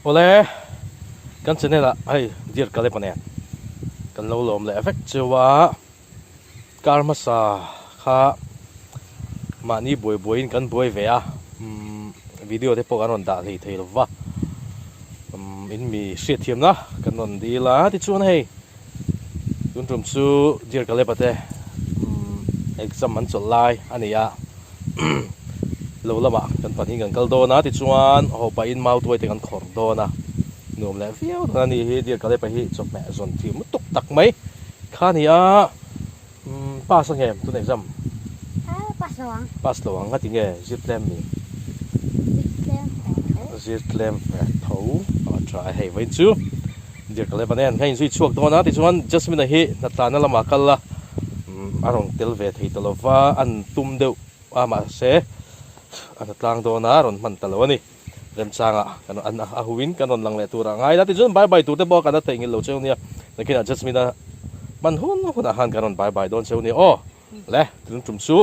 Awle, kan channel ah hei Dear Caleb-a nen kan lo lawm leh vek cheu a, kar hmasa kha mahni buai buaiin kan buai ve a, umm video te pawh kan rawn dah hlei thei lo va, umm in mi hriatthiamna kan rawn dil a, tichuan hei tun tum chu Dear Caleb-a te umm exam an chawlh lai a ni a. Lo lamah kan pahnih kan kal dawn a, tichuan haw pahin mautuai te kan khawrh dawn a, nuam leh viau dawn a ni hi Dear Kalepa hi chawhmeh zawn thiam lutuk tak mai kha a ni a, umm pass a nge tun exam? Ah pass lo ang. Pass lo ang a ti nge zir tlem mi? Zir tlem ve tho. Zir tlem ve tho a tha e hei vawiin chu Dear Kalepa nen ka inzui chhuak dawn a, tichuan Jasmine-a hi hnatlanna lamah kal a, A rawn tel ve thei ta lo va, an tum deuh a mahse a hna tlang dawn a rawn hman ta lo a ni. Remchangah kan an a huin kan rawn lang leh tur a ngai la tichuan bye bye tur te pawh kan la theihnghilh lo cheu nia. Nakinah Jasmine a hman hun hunah khan kan rawn bye bye dawn cheu nia aw. Le tun tum chu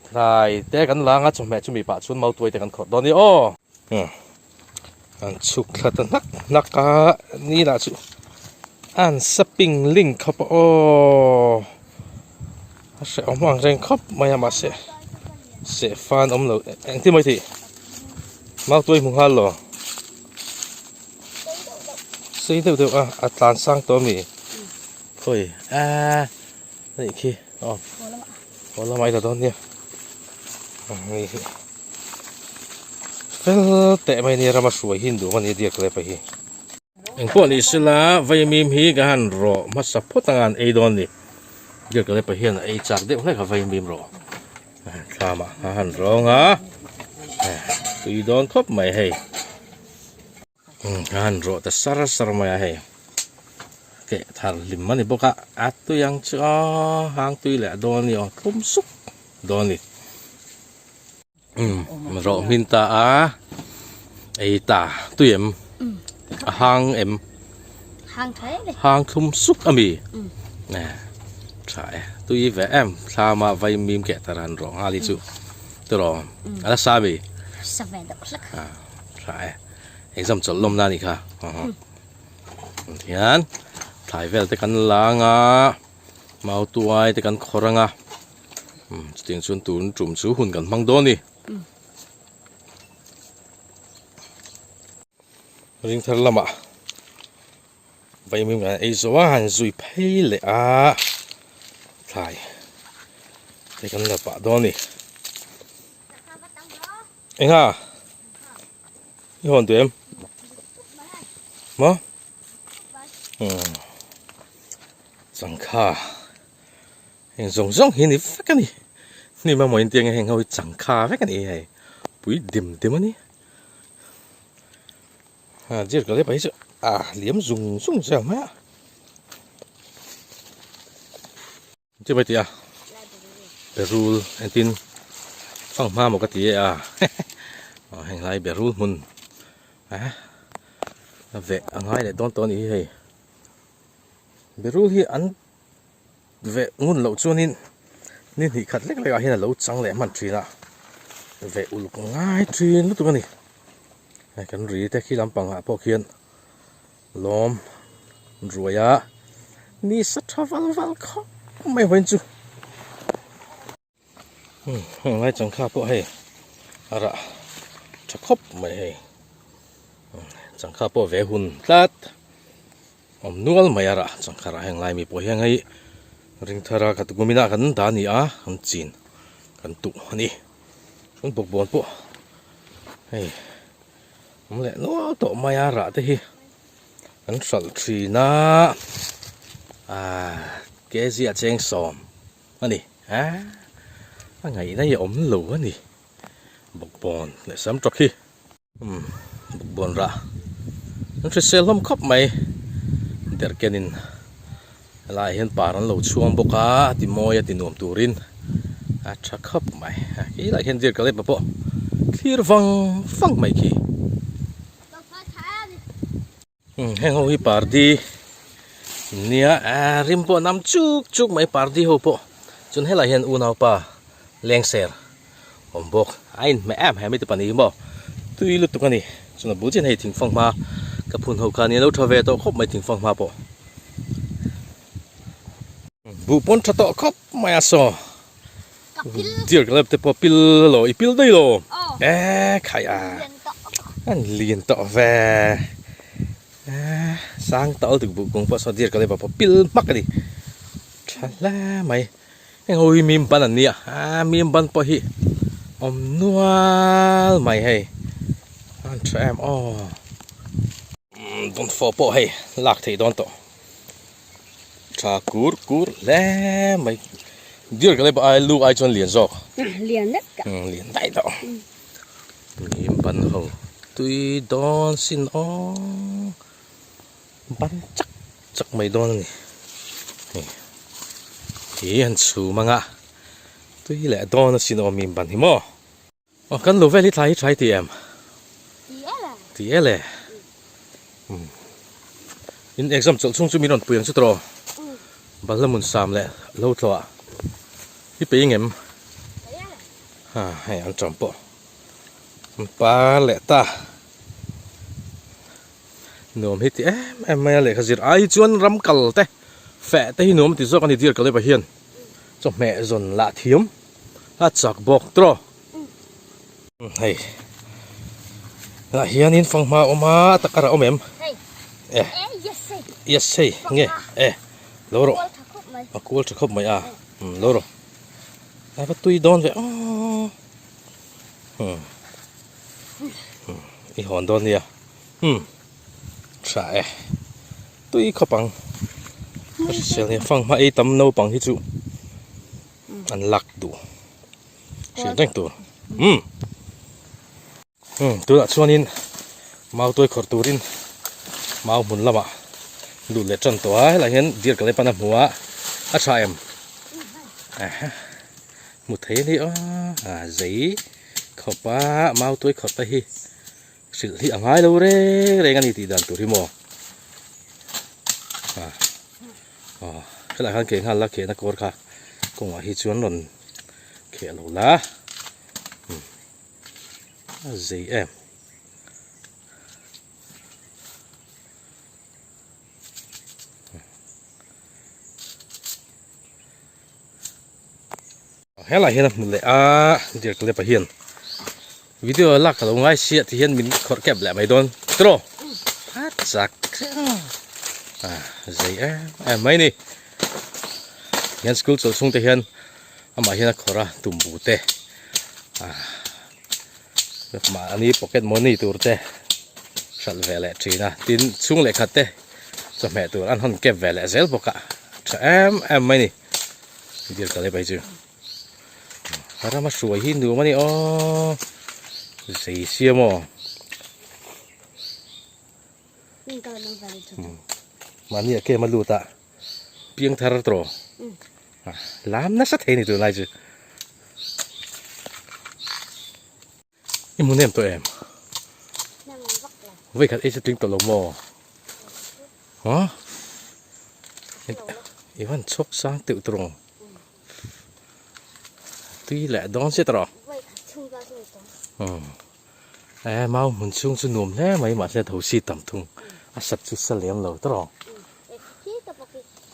thlai te kan la anga chawhmeh chumi pah chuan mautuai te kan khawrh dawn nia aw. An chhuk thla ta hnak hnak a ni lah chu an sa ping ling khawp a aw a hrehawm ang reng khawp mai a mahse sehfan awm lo engtin mai thei mautuai hmu nghal lo sei deuh deuh a a tlan sang tawh ami khawi a anih khi aw haw lamah i la dawn nia hei hi fel teh mai nia rama hruai hi induh a ni diak leh pahih engpawh ni sela vaimim hi ka han rawh hmasa phawt anga an ei dawn ni diak leh pahih hian a ei chak deuh hlek a vaimim rawh thlamah a han rawng a tui dawn khawp mai hei. A han rawh ta sar sar mai a hei keh thar hlim a ni bawk a a tui ang chu aw hang tui leh dawn a ni aw thlum sup dawn a ni umm rawh hmin ta a ei ta tui em a hang em hang thlum sup a mi tha e tui ve em thlama vaimim keh thar han rawh nghal hi chu tiraw a la sa a mi Tha e, exam chawlh lawmna a nih kha tihian thlai vel te kan la anga mautuai te kan khawrh anga chutiang chuan tun tum chu hun kan hmang dawn a ni. Ring thar lamah vaimim kan ei zo a han zui phei leh a thlai te kan la pah dawn a ni. Engha? I hawn duh em? Maw? Umm. Changkha. Heng zawng zawng hi ni vek a ni. Hnim a maw intiang heng ho hi changkha vek a ni hei. Pui dim dim a ni. Ha zir ka lep a hi chu a liam zung zung zel mai a. Chu mai tih a berul engtin fanghma maw ka ti e a aw heng lai berul hmun a a veh a ngai leh dawn tawh a nih hi hei berul hi an veh ngun loh chuanin ni hnih khat lek lek ah hian a lo chang leh hman thin a veh uluk ngai thin lutuk a ni hei kan ri te khi lampang ah pawh khian. Lawm ruai a ni sa tha val val khawp mai vawiin chu heng lai changkha pawh hei a rah tha khawp mai hei changkha pawh ve hun tlat awm nual mai a rah changkha rah heng lai mi pawh hian hei ring thar a khat kumina kan dah a ni a an chin kan tuh a ni chuan bawkbawn pawh hei. Awm leh nual tawh mai a rah te hi an hralh thin a ah kg a cheng sawm a ni a a ngaihna hi a awm lo a ni bawkbawn leh sam tawk hi umm bawkbawn rah an hrisel hlawm khawp mai derhken in helaiah hian par an lo chhuang bawk a a ti mawi a ti nuam turin a tha khawp mai a khi lai hian deer kalep pawh thlir vang vang mai khi heng ho hi pardi nia a rim pawh nam chuk chuk mai pardi ho pawh chuan helaiah hian unaupa lengser awm bawk a inhmeh em em heti pahnih hi maw tui lutuk a ni chuan a bul chian hei thingfang hma. Ka phun ho kha ni lo tha ve tawh khawp mai thingfang hma pawh. Buh pawn tha tawh khawp mai a saw. Deer ka lep te pawh pil lo i pil daih lo. E khai a. An lian tawh ve. Sang tawh lutuk buh kung pawh saw deer ka lep ah pawh pil hmak a ni. Tha hle mai. Heng ho hi mim ban an nia a mim ban pawh hi awm nual mai hei an tha em aw dawnfawh pawh hei lak theih dawn tawh tha kur kur hle mai deer ka lep ai lu ai chuan lian zawk lian daih tawh lian daih tawh mim ban ho tui dawn sin aw ban chak chak mai dawn a ni hei hi han chhum anga tui leh dawn a sin awm in ban hi maw aw kan lo vel hi thlai hi thlai ti em ti e le in exam chawlh chhung chu min rawn pui ang chu tawh balhla hmun sam leh lo tlawh ah i peih ngem ha hei an ṭam pawh an par leh ta. Nuam hi ti em em mai a lehkha zir ai chuan ram kal te feh te hi nuam a ti zawk a ni dear Kaleba hian chawhmeh zawn lah thiam a chak bawk tawh hei lah hianin fanghma a awm a a takar a awm em e yes hei nge e lo rawh a kual tha khawp mai a lo rawh a va tui dawn ve aw i hawn dawn nia umm tha e tui khawp ang a hrisel nia fanghma ei tam naupang hi chu an lak duh hriat reng tur umm umm tunah chuanin mau tuai khawrh turin mau hmun lamah lut leh tan tawh a helaiah hian deer ka lei pan a hmu a a tha em hmu thei a ni a zei khawp a mau tuai khawrh te hi hrilh hi a ngai lo reng reng a ni tih dan tur hi maw ah aw helaiah khan ke nghal la khehna kawr kha kawngah hi chuan rawn kheh lo la a zei em. Helai hian a hmu leh a dear Kalep-a hian video lak ka lo ngai sia ti hian min khawrh kep leh mai dawn tiraw a chak a zei em em mai ni hian school chawlh chhung te hian amah hian a khawrh a tumbu te ah mahni pocket money tur te hralh ve leh thin a tin chhung leh khat te chawhmeh tur an hawn kep ve leh zel bawk a tha em em mai ni. Dear Kalep ai chu a rama hruai hi nuam a ni aw zei sia maw mahni a kem a lut a piang thar tawh lam nasa thei a ni tunlai chu i hmu nem tawh em vawikhat ei chu tling tawh lo maw huh i van chhuak sang teuh tawh rawh tui leh dawn chiah tawh rawh e mau hmun chhung chu nuam hle mai mahse tho si tam thung a sat chu sa lem lo tawh rawh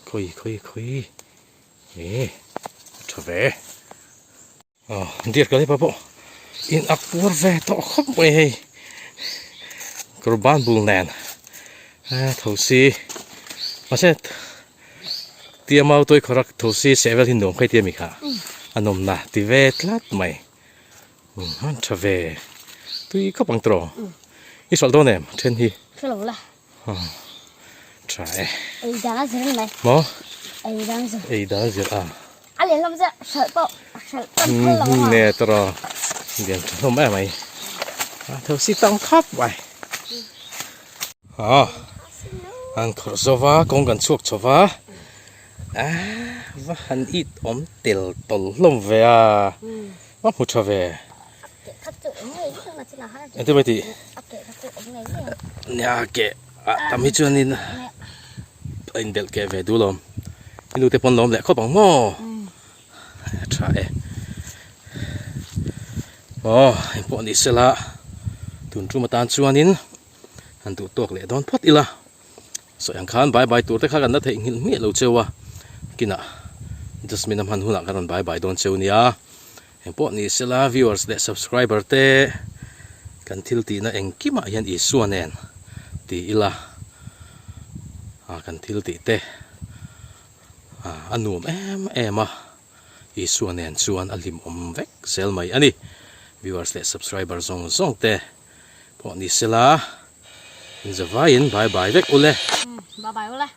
khawi khawi khawi e a tha ve. Aw dear ka lepa pawh in ak puar ve tawh khawp mai hei kawr ban bul nen a tho si mahse tia mau tawi khawrak tho si seh vel hi nuam khai tia mi kha a nawm na ti ve tlat mai an tha ve tui khawp ang tawh i hralh dawn em then hi Tha e. Ei dan a zir mai. Maw? Ei dan zir. Ei dan zir a. A lian lam zir hralh pawh hralh pawh phal lo a. Ne tawrh lian tha hlawm em mai. A tho si tang khap mai. Ha. An khawrh zova kawng kan chhuak chho va. A va han it awm tel tawl hlawm ve a. Va hmu tha ve. Engtin mai tih? Nia ke ah tam hi chuanin a inbelh keh ve duh lawm. I nu te pawn lawm leh khawp ang maw? A tha e. Aw engpawh ni sela tun tum atan chuanin. Han duh tawk leh dawn phawt ila. Sawi ang khan bye bye tur te kha kan la theihnghilh hmiah lo cheu a, kinah Jasmine a hman hunah kan rawn bye bye dawn cheu nia. Engpawh ni sela viewers leh subscriber te kan thil tihna engkimah hian Isua nen ti ila a kan thil tih te a nuam em em a, Isua nen chuan a hlimawm vek zel mai a ni. Viewers leh subscriber zawng zawng te pawh ni sela inzavaiin bye bye vek ule. Bye bye ule.